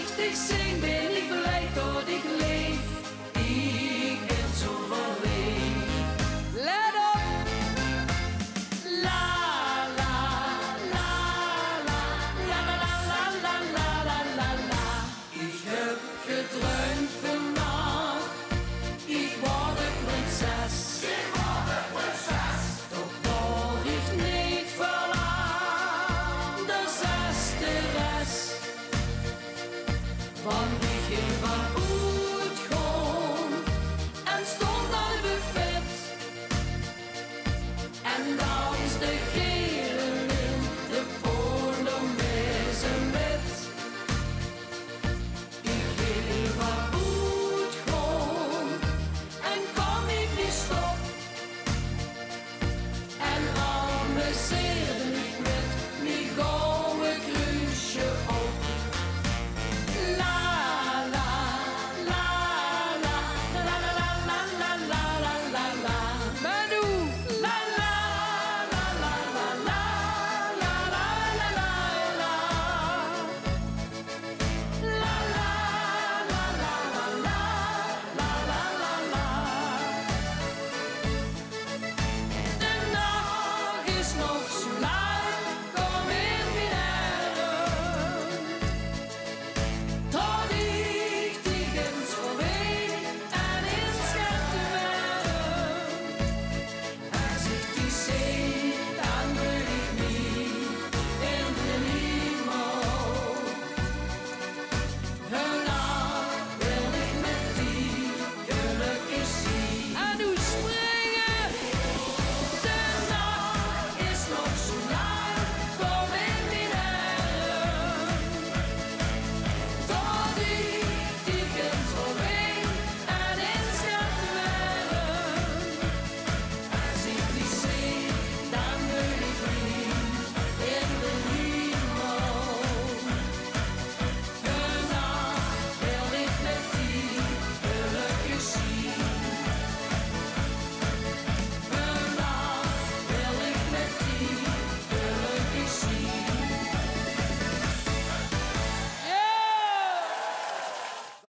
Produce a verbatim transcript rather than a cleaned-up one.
Ich zing, bin ich blij tot ich leef. Ich bin zo verleef. Let op! La la la la la la la la la la la la. Ich höb gedruimp vannach, ich waor de prinses. Ich waor de prinses. Doch waor ich neet verlang, de zesde res. Want